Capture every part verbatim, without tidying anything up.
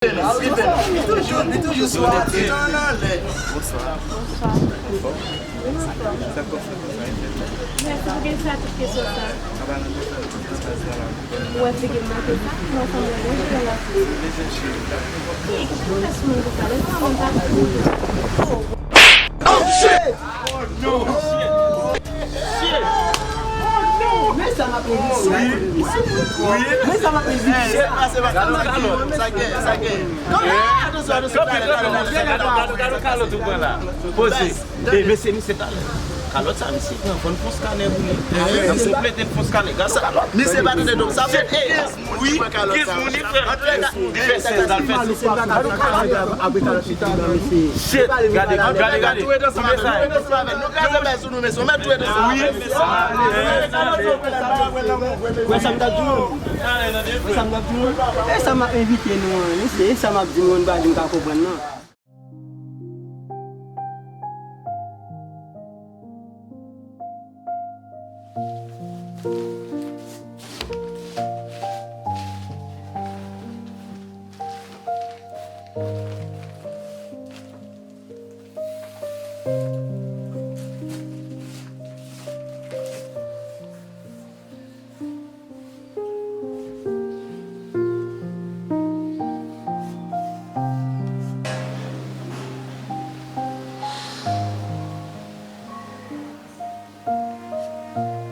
Li toujou, li toujou sou ati an anlè. Bonswa. Bonswa. Wi, m anfòm. Mèsi pou kesyon, tout kesyon sa. Ou wè figi m manke sa? Mwen sanble yon jere la. Ki, ki fè sou moun konsa? Lè sa mwen pa konn. Oh, shit! Men sa m ap evite. Men sa m ap evite. Sa gen, sa gen. Gade kalòt ou pran la. Poze. E, mesye, misye talè. Kalòt sa, misye pran. Fò n fon skanè pou li. Nan konplete, n fon skanè. Gade sa. Misye pa tande, donk sa fè kenz moun ki pran kalòt sa. Li fè sèz la, l fè sèz. Shit, gade, gade, gade. Ki mesaj? Nou kraze bèl sou nou, mesye. Ou mèt tou ede sou nou. Wè sa m t ap di w? Wè sa m t ap di w? E sa m ap envite nou an, mesye. E sa m ap di nou an, nou pa vin ka konprann, non.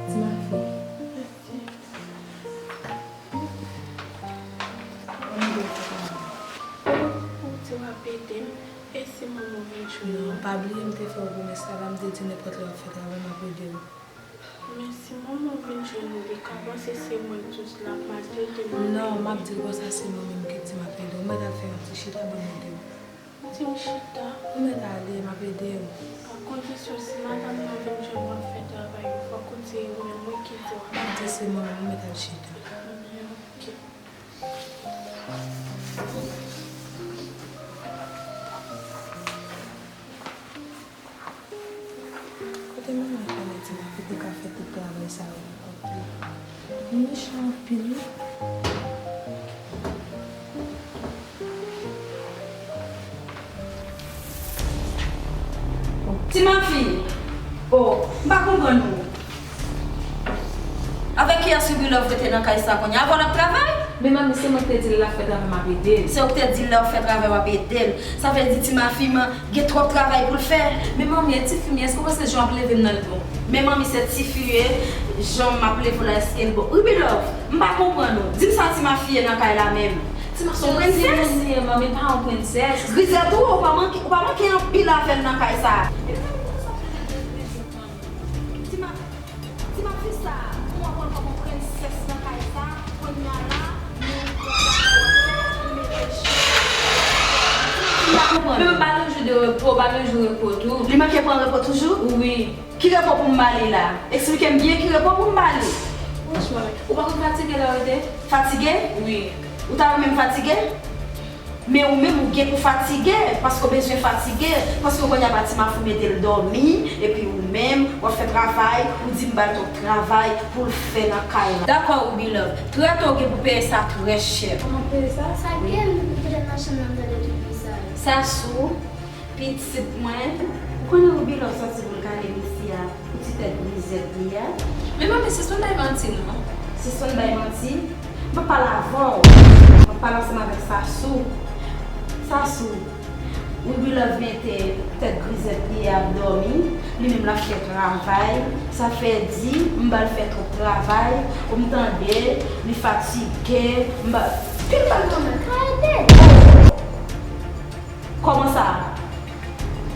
Ti mafi. Ou di w ap ede m, e si manman w vin jwenn ou? Non, pa bliye m te fè w pwomès la, la m te di nenpòt lè w ap fè travay, m ap ede w. Men si manman w vin jwenn ou, li ka panse se mwen k di w sa, l ap maltrete m anpil. Non, m ap di l konsa, se mwen menm ki di m ap ede w. Ou mèt al fè yon ti chita, ban m ede w. Ou di m chita? Ou mèt ale, m ap ede w. A kondisyon, si madanm nan vin jwenn ou ap fè travay yo, fòk ou di ou menm wi ki di w ap. M ap di se mwen menm, ou mèt al chita. Ebyen, oke. Kote manman konnen ti mafi te ka fè tout travay sa yo pou kont li? Li mechan anpil wi. Ti mafi, oh, m pa konprann ou. Avèk kiyès Ruby Love rete nan kay sa kounye a? Avè w l ap travay? Men manmi, se mwen ki te di l l ap fè travay, m ap ede l. Se ou ki te di l lè w fè travay w ap ede l. Sa vle di ti mafi m gen twòp travay pou l fè. Men manmi, e tifi m ye, èske w panse jan w ap leve m nan l bon? Men manmi, se tifi w ye, jan m ap leve w la, èske l bon? Ruby Love, m pa konprann ou. Di m sa ti mafi ye nan kay la menm. Ti mafi se yon prensès. Li ye, manmi, pa yon prensès. Grizèt ou, ou pa manke, ou pa manke anpil avè l nan kay sa. Ti mafi. Ti mafi sa, ou ap pran kòm yon prensès nan kay sa, kounye a la, nou pran sa pou mete chè. M pa konprann. Men m pa nan jou de repo, m pa nan jou repo tou. Li manke pran repo toujou? Wi. Ki repo pou m ba li la? Eksplike m byen ki repo pou m ba li. Franchman, ou pa konn fatige lè w rete? Fatige? Wi. Ou ta renmen m fatige? Men ou menm ou gen pou fatige, paske w bezwen fatige, paske kounye a pa ti mafi w mete l dòmi, epi ou menm w ap fè travay, ou di m ba l twòp travay pou l fè nan kay la. Dakò, Ruby Love, trè ta w gen pou peye sa trè chè. Kòman peye sa? Sa gen, m te nan chanm nan, m tande tout bri sa yo. Sa sou pitit mwen. Ou konnen Ruby Love sòti pou l kale mesye a. Pou ti tèt grizèt li a. Men manmi, sispann bay manti non. Sispann bay manti? M ap pale avè w. M ap pale ansanm avèk Sasou. Sasou. Ruby Love mete tèt grizèt li a ap dòmi. Li menm l ap fè travay. Sa fè di, m ba l fè twòp travay. Ou m tande, li fatige. M ba. Pil ba l kanmenm. Ka ede. Kòman sa?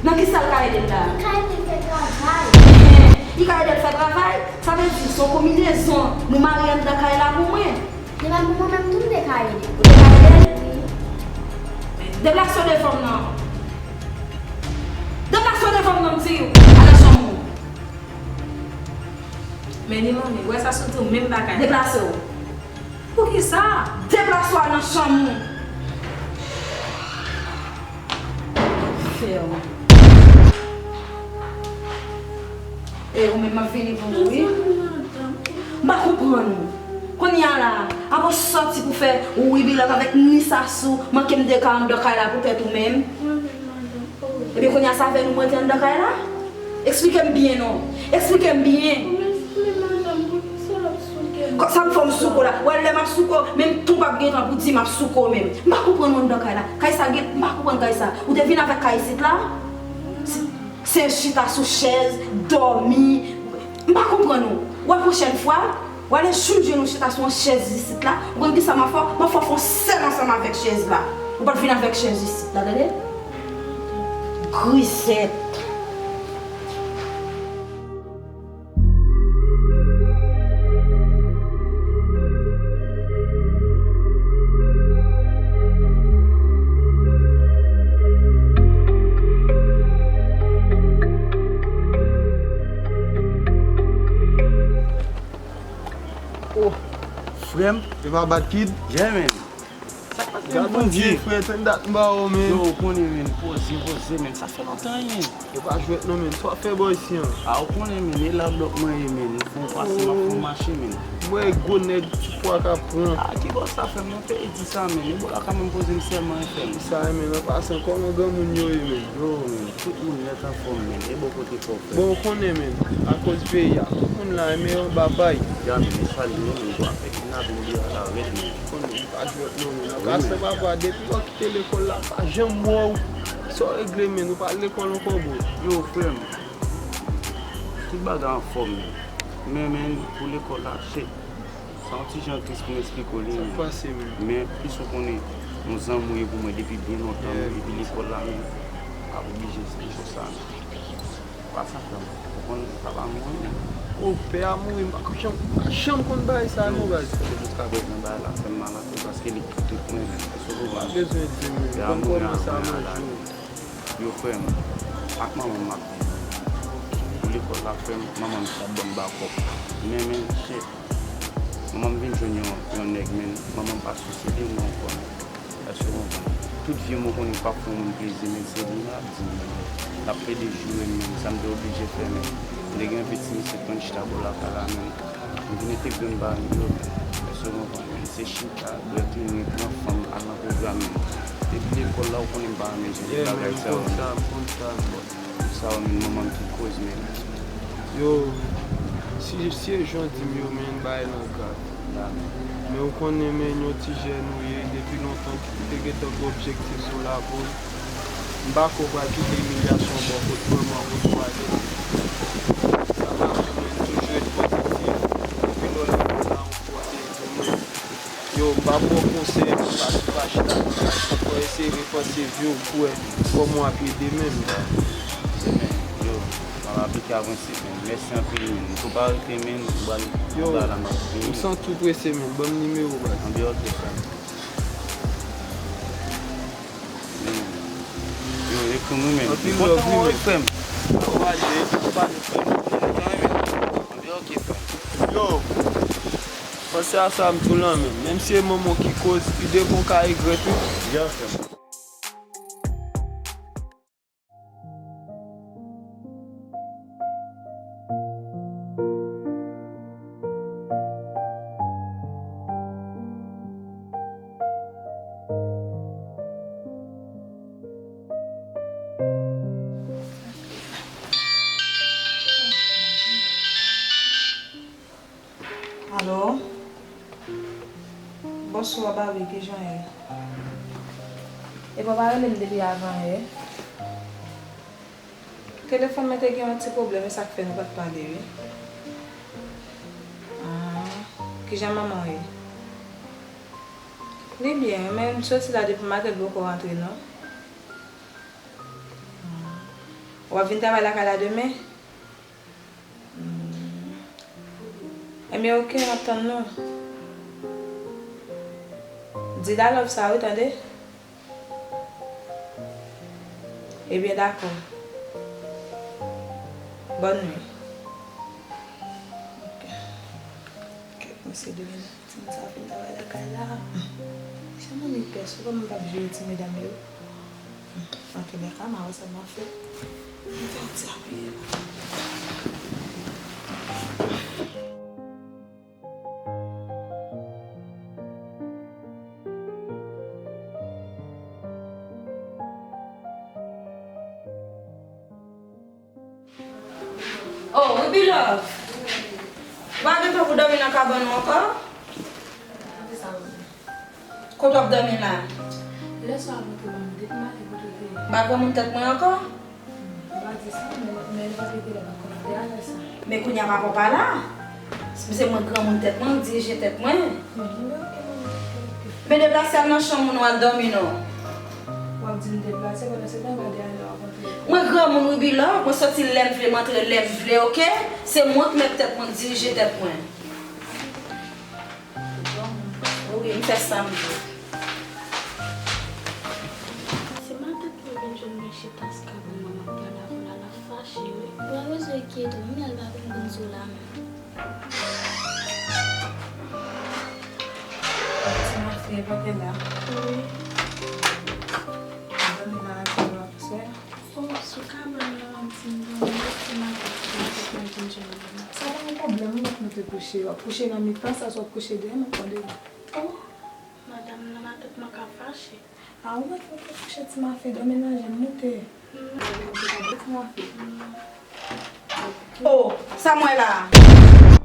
Nan kisa l ka ede l la? Li ka ede l fè travay. Enhen, li ka ede l fè travay? Sa vle di, se yon konbinezon. Nou mare anndan kay la pou mwen. Li pa pou mwen menm tou, m te ka ede l. Ou te ka ede l? Wi. Deplase w devan m non. Deplase w devan m non, m di w. Al nan chanm ou. Men ni manmi, w wè Sasou di w menm bagay. Deplase w. Poukisa? Deplase w al nan chanm ou. Fè w. E ou menm m ap vini pou ou, wi. M pa konprann ou. Kounye a la, apa w sòti pou fè wi bilòk avèk ni sasou, manke m de ka anndan kay la poutèt ou menm. Ebyen kounye a se avè nou m rete anndan kay la? Eksplike m byen non. Eksplike m byen. Sa pou fè m souke w la? Wè lè m ap souke w, menm ton p ap gen tan pou di m ap souke w menm. M pa konprann ou anndan kay la. Kay sa gen, m pa konprann kay sa. Ou te vin avèk kay isit la? Se, se chita sou chèz, dòmi. M pa konprann ou. Wè pwochèn fwa, w ale jounn ou chita sou yon chèz isit la. Ou konn kisa m ap fè w? M ap fè w fè yon sèl ansanm avèk chèz la. Ou pa t vin avèk chèz isit la, tande? Grizèt. Oh, frè m, e pa Bad Kid? Yeah, man. Sa k pase, Bondye? Frè, tann dat m ba ou, men. Yo, ou konnen, men, poze, poze, men. Sa fè lontan, men. E pa jwèt non, men. Sa w ap fè bò isi an? A, ou konnen, men. E la blòk mwen ye, men. Fò w pase, m ap fè w mache, men. M wè gwo nèg ti pwa k ap pran. A, ki bò sa, frè m? Ou te di sa, men. E bò la kanmenm poze m sèlman, frè m. Sa, men, an pasan, kòman granmoun yo ye, men? Yo, men, tout moun nèt anfòm, men. E bò kote pa w, frè m? Bon, ou konnen, men. Akoz peyi a, tout moun la, men yon babay. Ya, men, e sa li ye, men. Bò a fè kidnapin deyò la rèd, men. Ou konnen, m pa jwèt non, men. An pasan, papa, depi lè w kite lekòl la, m pa janm wè w. Sa w regle, men? Ou pa al lekòl ankò, bro? Yo, frè m. Tout bagay anfòm, men. Men, men, pou lekòl la, shit. Sa yon ti jan tris pou m eksplike w li, men. Sa k pase, men? Men, plis ou konnen, yon zanmi w ye pou mwen depi byen lontan, men, depi lekòl la, men, m ap oblije eksplike w sa, men. Pa sa, frè m. Ou konn papa m mouri, men. Oh, pè a mouri, m pa janm, m pa janm konn bagay sa, non, baz. Se jiskaprezan bagay la fè m mal anpil, paske li ki tout mwen, men. Èske w konprann? Pa bezwen di m, men. Pè a mouri, kòman sa manje w? Yo, frè m, ak manman m ap viv. Pou lekòl la, frè m, manman m t ap ban m bakòp. Men, men, shit. Manman m vin jwenn yon, yon nèg, men manman m pa sou site mwen ankò, men. Èske w konprann? Tout vi m, ou konnen, m p ap fè yon moun plezi, men se li m ap di, men. L ap plede joure m, men. Sa m te oblije fè, men. M te gen yon piti mesye k konn chita bò lakay la, men. M vin entegre m parèy yo, men. Èske w konprann, men? Se chita, bwè kleren, pran fanm, al nan pwogram, men. Depi lekòl la, ou konnen m pa renmen jan de bagay sa yo, men. Yeah, men, m konn sa, m konn sa, bro. Sa yo, men, manman m ki koz, men. Yo, si, si e jan w di m yo, men, bagay lan grav. Men ou konnen, men, yon ti jèn ou ye, depi lontan ki te gentan gen objektif sou lavi w. M pa kwè w pral kite imilyasyon bò kot manman w, kot fwaye w. Sa pa bon, men, toujou ret pozitif. Depi lè w la, la, ou fò te di mwen. Yo, m p ap ba w konsèy pou w pa, pa chita nan kay. Fò w eseye repanse vi w pou w wè kòman w ap ye demen, men. Demen, yo, m ap aplike a prensip, men. Mèsi anpil, men. Tou pa rete, men, m pral, yo, m pral la, m ap vini. M santi w prese, men. Ban m nimewo w, baz. Anben, ok, frè m. Men, yo, ekri m wi, men. Anpil love wi, men. Frè m. Yo, pale, pale, frè m. Anben, ok, frè m. Yo, panse a sa m di w lan, men. Menm si e manman w ki koz, ide kon ka regrèt wi. Ya, frè m. Alo? Bonswa, Babi, kijan w ye? Epa w pa rele m depi avan yè? Telefòn mwen te gen yon ti pwoblèm, e sa k fè nou pa t pale, wi. Ah, kijan manman w ye? Li byen, men m soti la depi maten, l poko rantre, non. Ah. W ap vin travay lakay la demen? Hmm. Ebyen, oke, m ap tann nou. Di la love sa wi, tande? Ebyen, dakò. Bòn nwi. Oke. Kèt, mesye, demen timoun sa fin travay lakay la. Jan manmi pès, ou konnen m p ap jere ti medam yo. Antoulèka, m a wè sa m a fè. M fè yon ti apiye. Yo, Oh, Ruby Love. Ou pa gen tan pou dòmi nan kabann ou ankò? Kote w ap dòmi la? Lè sa a, mwen te ban m de, m ale kote w te ye. Ba granmoun tèt mwen ankò? M pa di sa, men, men li pa te genlè pa konn de afè sa. Men kounye a papa w pa la. Si se mwen granmoun tèt mwen, m dirije tèt mwen. Men deplase al nan chanm ou, nou al dòmi non. W ap di m deplase, pandan se tan gade a lè w ap antre. Mwen granmoun, Ruby Love, mwen soti lè m vle, m antre lè m vle, oke? Se mwen k mèt tèt mwen, k dirije tèt mwen. Wi, m fè sa m vle. Se matant mwen vin jwenn mwen chita sou kabann nan, m ap pale avè l la, l ap fache wi. Ou pa bezwen enkyete w, m wè l pa vin konn sou la menm. Ti mafi pa te la. Wi. Dòmi la avè w aswè. Oh, sou kabann nan, m di m dòmi, ti mafi la te vin jwenn mwen. Sa pa yon pwoblèm, ou mèt moute kouche. W ap kouche nan mitan sa, swa w ap kouche dèyè m, ou konn de. Oh, madanm nan, matant mwen ka fache. A, ou mèt moute kouche, ti mafi, dòmi nan je m, moute. Moute, moute, moute, ti mafi. Oh, sa m wè la a?